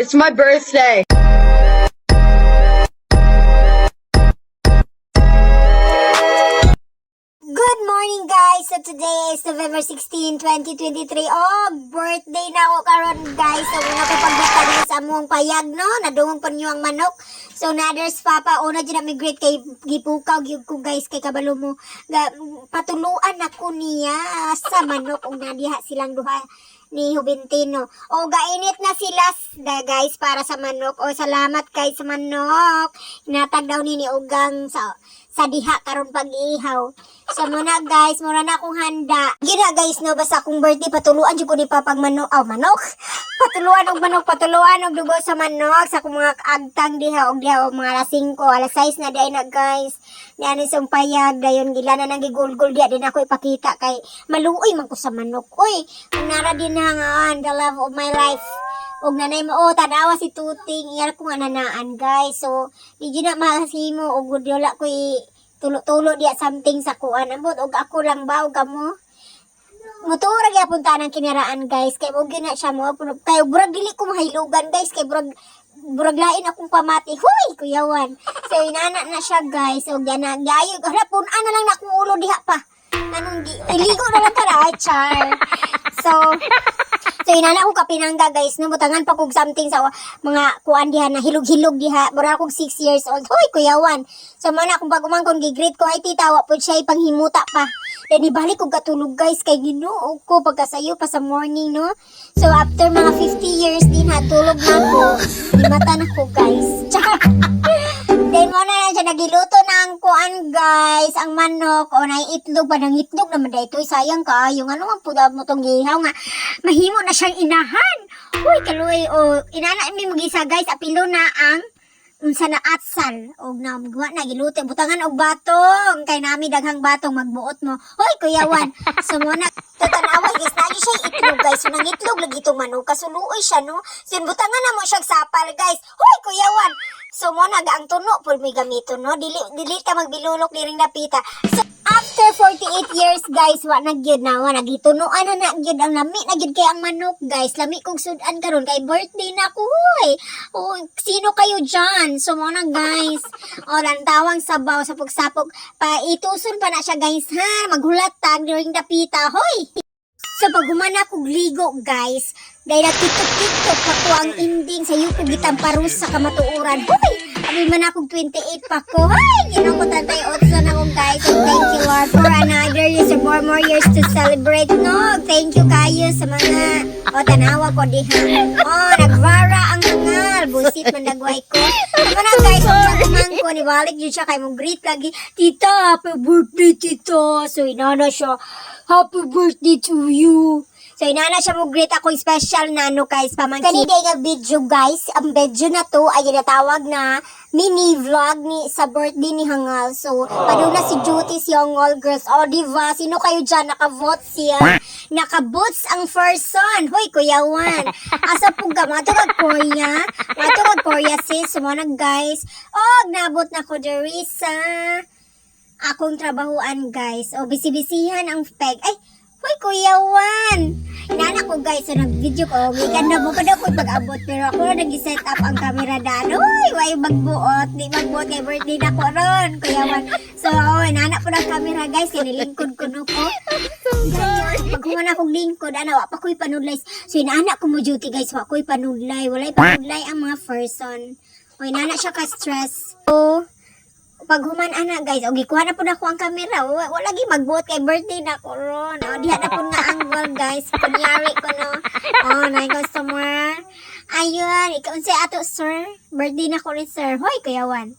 It's my birthday. Good morning, guys! So today is November 16, 2023. Oh, birthday na ako karon, guys. So una ko pagbata din sa among payag, no? Nadungog pa niyo ang manok. So nathers papa, una dyan na great kay gipukaw gyud ko, guys, kay kabalo mo. Patuluan ako niya sa manok ug nadiha silang duha ni Juventino. O gainit na sila da, guys, para sa manok. O salamat kay sa manok. Hinatag daw ni Ugang sa diha karon pag-ihaw. So muna guys, mura na akong handa. Gina guys no, basta akong birthday patuluan jud ko ni papag manok, aw manok. Patuluan og manok, patuluan og dugo sa manok sa akong mga agtang diha og diha og mga alas 5, alas 6 na diay na, guys. Niani sa payag dayon gila na nang gigulgul diha din ako ipakita kay maluoy man ko sa manok. Uy, ang nara din na nga the love of my life. Og nanay mo, oh, tanawa si Tuting, iyar ko nga nanaan, guys. So, di jud na mahimo og wala ko tulo-tulo diya something sa kuan. Ambot og ako lang ba og kamo? Mutuo ra gyapon ta ng kinaraan, guys, kay mo gyud na siya mo kay burag dili ko mahaylogan, guys, kay burag burag lain akong pamati. Huy, kuyawan. So inana na siya, guys, og yana gayo hala pun-an na lang na akong ulo diha pa. Anong di iligo na lang tara, ay char. So inana ko kapinangga, guys, no, butangan pa kog something sa mga kuan diha na hilog-hilog diha. Mura akong 6 years old. Huy, kuyawan. So man akong pag-umangkon gi-greet ko, "Ay tita," wa pud siya ipanghimuta pa. Then ibalik kog katulog, guys, kay Ginoo ko pagkasayo pa sa morning, no. So after mga 50 years din ha, tulog na ako. Mata na ko, guys. Char. Then mo na siya nagiluto na ang kuan, guys, ang manok o na itlog pa, nang itlog naman dito, sayang kaayo ano man pud mo tong gihaw nga mahimo na siyang inahan. Uy, kaluoy o inana mi magisa, guys, apilo na ang unsa na atsal og na gawa na giluto, butangan og batong kay nami daghang batong magbuot mo. Hoy, kuyawan. So mo na tatanawa, guys, nagi siya itlog, guys. So nang itlog lagi itong manok kasuluoy siya, no. So butangan na mo siya sapal, guys. Hoy, kuyawan. So mo na ang tuno pud may gamiton, no, dili dili ta magbilulok diring dapita. So after 48 years, guys, wa na gyud na wa nagitunuan na na gyud ang lami na gyud kay ang manok, guys. Lami kog sudan karon kay birthday na ko, hoy. Oh, sino kayo dyan? So mo na, guys. O lantawang sabaw sa pagsapok pa ituson pa na siya, guys, ha. Maghulat tag during dapita, hoy. So pag humana kog ligo, guys, dahil nagtitok-tiktok pa ko ang ending sa yuko gitamparus sa kamatuoran. Hoy! Abi man akong 28 pa ko. Hoy! Ginoo ko, tatay otso na ko, guys. So thank you, Lord, for another years or more more years to celebrate. No, thank you kayo sa mga o tanawa ko diha. Oh, nagrara ang hangal. Busit man dagway ko. Tama na, guys, kung sa kumangko ni balik jud siya kay mo greet lagi. "Tita, happy birthday, tita." So inana siya, "Happy birthday to you." So inana siya mo greet ako special na ano, guys, pamangkin. Kani nga video, guys, ang video na to ay ginatawag na mini vlog ni sa birthday ni Hangal. So paduna si Duty si all girls. O di ba? Sino kayo dyan naka-vote siya? Naka-boots ang first son. Hoy, kuyawan. Asa po ka? Mato kag Korea? Mato kag Korea, sis. Sumona, guys. Oh, nabot na ko diri sa akong trabahuan, guys. O bisi-bisihan ang peg. Ay, hoy, kuyawan. Inana ko, guys, so nag-video ko. May ganda mo pa daw ko pag-abot. Pero ako na nag-set up ang camera daan. Uy, way magbuot. Di magbuot kay birthday na ko ron, kuyawan. So, oh, inana ko ng camera, guys. Kaya nilingkod ko no ko. Ganyan. Pag human akong lingkod, ana, wa pa ko'y panudlay. So, inaana ko mo duty, guys. Wa ko'y panudlay. Walay panudlay ang mga person. O, inana siya ka-stress. So, pag human ana, guys, o gikuha na po na ako ang camera. Wa, wa lagi magbuot kay birthday na ko ron. O diha na po nga angle, guys. Kunyari ko no. O, na customer. Ayun, ikaw unsay ato, sir? Birthday na ko rin, sir. Hoy, kuyawan.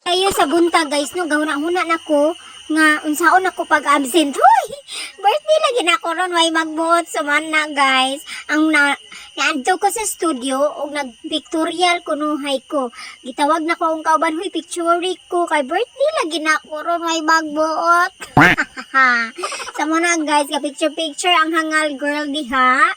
Ayo sa buntag, guys, no, gahuna-huna na ko nga unsaon ako pag absent. Hoy, birthday lagi na ko ron, way magbuot. Suman na, guys. Ang na naadto ko sa studio ug nagpictorial kunuhay ko. Gitawag na ko ang kauban, "Huy, picture ko kay birthday lagi na ko ron, way magbuot." Sa mo na, guys, ka picture picture ang hangal girl diha.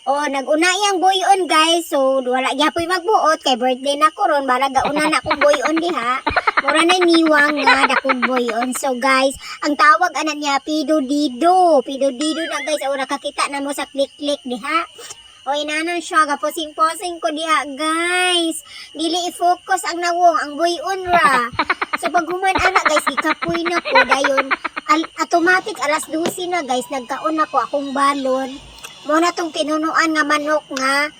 O, nag-una iyang boy-on, guys. So, wala gyapoy magbuot kay birthday na ko ron. Balag gauna na akong boy-on diha. Mura na niwang nga dakong boy-on. So, guys, ang tawag ana niya, Pido Dido. Pido Dido na, guys. O, nakakita na mo sa click-click diha. O inana siya, gaposing-posing ko diha, guys. Dili i-focus ang nawong, ang buyon ra. So pag human ana, guys, gikapoy na ko dayon. Automatic alas 12 na, guys, nagkaon ako akong balon. Mo na tong tinunuan nga manok nga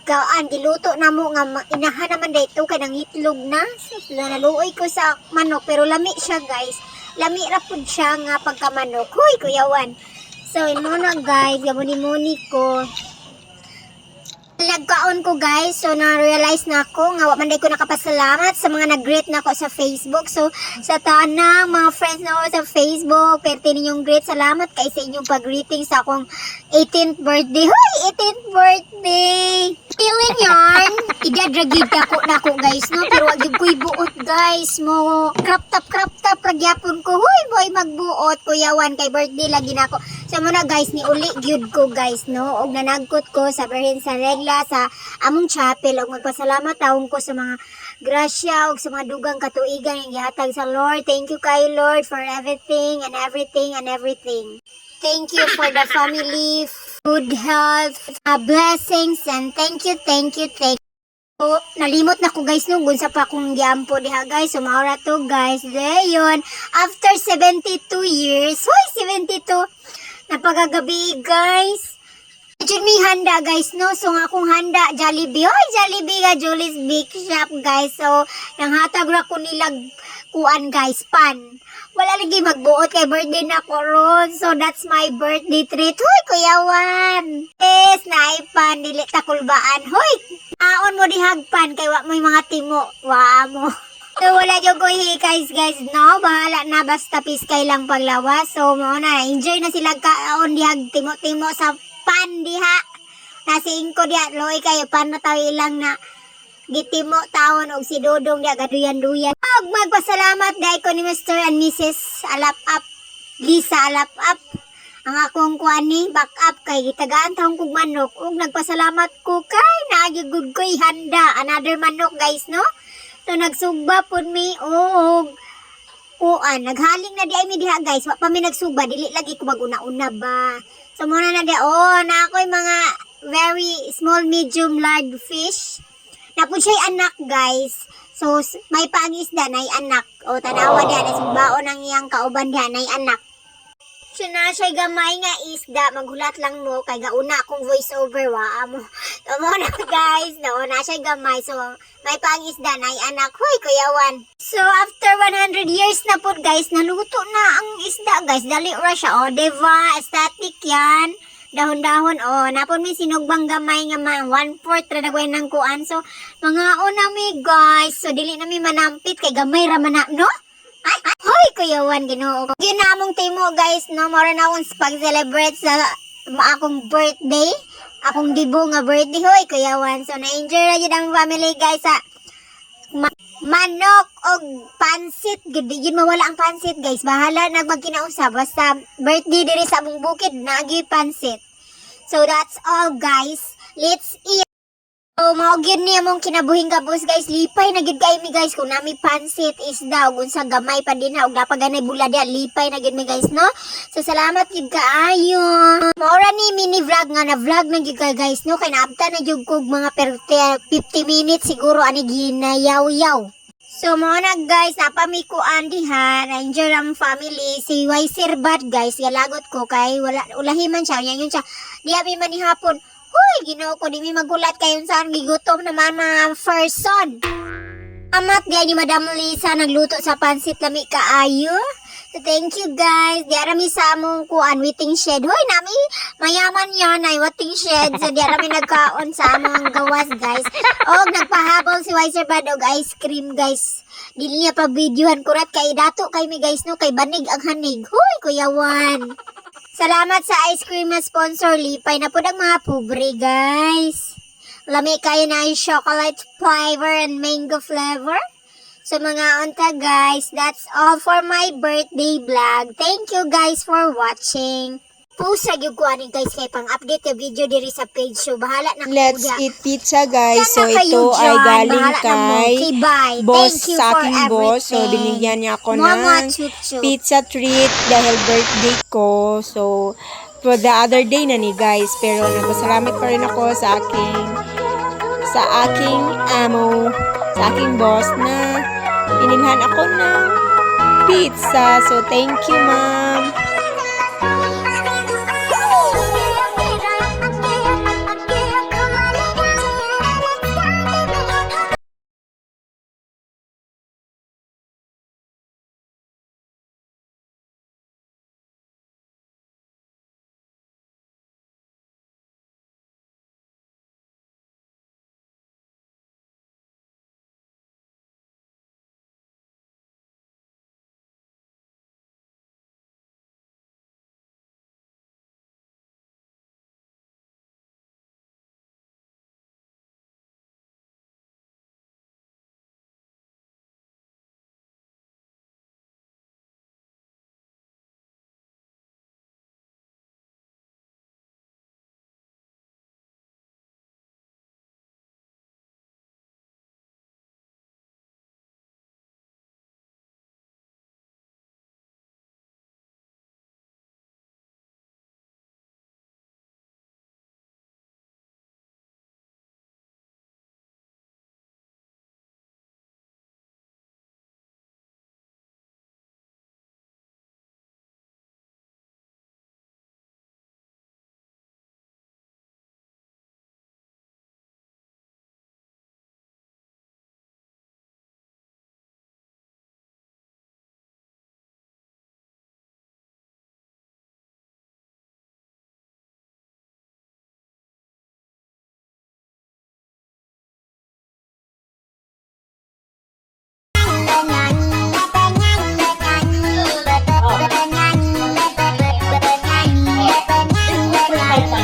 kaan giluto na mo nga inahan naman dito kay nang itlog na. So, naluoy ko sa manok pero lami siya, guys. Lami ra pud siya nga pagkamanok. Huy, kuyawan. So mo na, guys, gamuni-muni ko. Nagkaon ko, guys, so na-realize na ako nga wa man day ko nakapasalamat sa mga nag-greet na ako sa Facebook. So sa tanang mga friends na ako sa Facebook, perte ninyong greet, salamat kay sa inyong pag-greeting sa akong 18th birthday. Hoy, 18th birthday! Feeling yarn, edad ra gyud ako nako, guys, no, pero wag gyud ko'y buot, guys, mo crop top ra gyapon ko. Hoy boy, magbuot kuyawan kay birthday lagi nako. So mo na, guys, ni uli gyud ko, guys, no, og nanagkot ko sa Birhen sa Regla sa among chapel og magpasalamat taong ko sa mga grasya og sa mga dugang katuigan nga gihatag sa Lord. Thank you kay Lord for everything and everything and everything. Thank you for the family, good health, blessings, and thank you, thank you, thank you. So, nalimot na ko, guys, no, gunsa pa akong giampo diha, guys. So maura to, guys. Dayon, after 72 years, hoy, 72, napagagabi, guys. Jud mi handa, guys, no. So nga akong handa Jollibee. Hoy, Jollibee ga Julie's Big Shop, guys. So nanghatag ra ko nilag kuan, guys, pan. Wala lagi magbuot kay birthday na ko ron. So that's my birthday treat. Hoy, kuyawan. Yes, naipan dili ta kulbaan. Hoy, aon mo dihagpan kay wa mo'y mga timo. Wa mo. So, wala yung ko guys, guys, no? Bahala na, basta piskay lang paglawas. So, mo na, enjoy na sila kaon dihag timo-timo sa pan diha. Nasiing ko diha, loy kayo, pan na tayo ilang na gitimo taon og si Dodong diha gaduyan-duyan. Og magpasalamat dahil ko ni Mr. and Mrs. Alap Up, Lisa Alap Up. Ang akong kuan ni back up kay gitagaan taong kog manok ug nagpasalamat ko kay naagigud ko'y handa another manok, guys, no. So nagsugba pud mi og kuan, naghaling na di ay mi diha, guys. Wa pa mi nagsugba, dili lagi ko maguna-una ba. So muna na di, oh, na ako'y mga very small, medium, large fish. Napud siya'y anak, guys. So may pangisda nay anak. O tanawa diha na sugbaon ang iyang kauban diha nay anak. So na siya gamay nga isda, maghulat lang mo kay gauna akong voice over wa mo. So mo na, guys, no, na siya gamay. So may pangisda nay anak. Hoy, kuyawan. So after 100 years na po, guys, naluto na ang isda, guys. Dali ra siya. O, diba? Aesthetic yan. Dahon-dahon, oh, napon mi sinugbang gamay nga ma 1/4 ra dagway ng kuan. So mga una mi, guys. So dili na mi manampit kay gamay ra man na, no? Ay, ay, hoy, kuyawan, Ginoo ko. Ginamong timo, guys, no, mora na akong pag-celebrate sa akong birthday. Akong dibo nga birthday, hoy, kuyawan. So na-enjoy ra jud ang family, guys, sa manok og pansit. Gud yun mawala ang pansit, guys. Bahala na magkinausa basta birthday diri sa among bukid naagi pansit. So that's all, guys. Let's eat. So, mao gyud niya mong kinabuhing kabus, guys. Lipay na gyud kay mi, guys, kung nami pansit, isda ug unsa gamay pa din ha ug napaganay bula diha, lipay na gyud mi, guys, no. So salamat gyud kaayo. Mao ni mini vlog nga na vlog na gyud ka, guys, no, kay naabta na gyud kog mga per 50 minutes siguro ani ginayaw-yaw. So mo na, guys, napami ko diha, na-enjoy ang family si Wiser Bad, guys, galagot ko kay wala ulahi man siya, yun siya. Diha mi man hapon. Huy, Ginoo ko, di mi magulat kayon saan gigutom naman mga person. Amat di ni Madam Lisa nagluto sa pansit, lami kaayo. So thank you, guys. Di arami sa among kuan waiting shed. Hoy, nami mayaman yan ay waiting shed. So di arami nagkaon sa among gawas, guys. Og nagpahabol si Wiser Bad og ice cream, guys. Dili niya pa videohan kurat kay dato kay mi, guys, no, kay banig ang hanig. Hoy, kuyawan. Salamat sa ice cream na sponsor. Lipay na po ang mga pobre, guys. Lami kayo na yung chocolate flavor and mango flavor. So mga unta, guys, that's all for my birthday vlog. Thank you guys for watching. Post ra gyud ko ani, guys, kay pang update yung video diri sa page. So bahala na Let's kuya. Eat pizza, guys. So Sana kayo ito ay dyan. Galing Bahala na mo. kay Okay, bye. boss, Thank you sa for aking boss. So everything. Binigyan niya ako Mwah, mwah, ng chup, chup. Pizza treat dahil birthday ko. So For the other day na ni, guys, pero nagpasalamat pa rin ako sa aking amo, sa aking boss na binilhan ako ng pizza. So thank you, ma'am.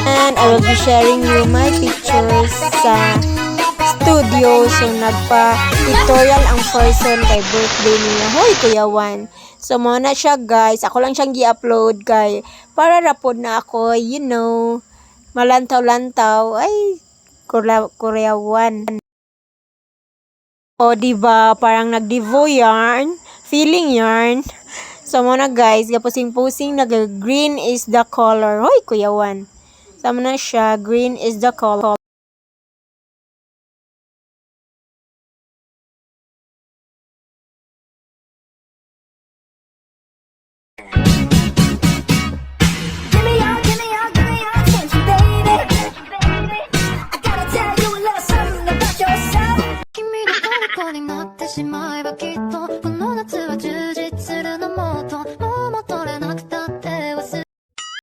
And I will be sharing you my pictures sa studio. So, nagpa-pictorial ang person kay birthday niya. Hoy, Kuya Juan. So, mao na siya, guys. Ako lang siyang gi-upload kay para rapod na ako, malantaw-lantaw. Ay, Korea, Korea Juan. O, di ba? Parang nagdivo yarn. Feeling yarn. So, mao na, guys. Gapusing-pusing, nag-green is the color. Hoy, Kuya Juan. Sama na siya. Green is the color. Give me your, give me your attention, baby. I gotta tell you a little something about yourself. 君の虜になってしまえばきっとこの夏は充実するのもっと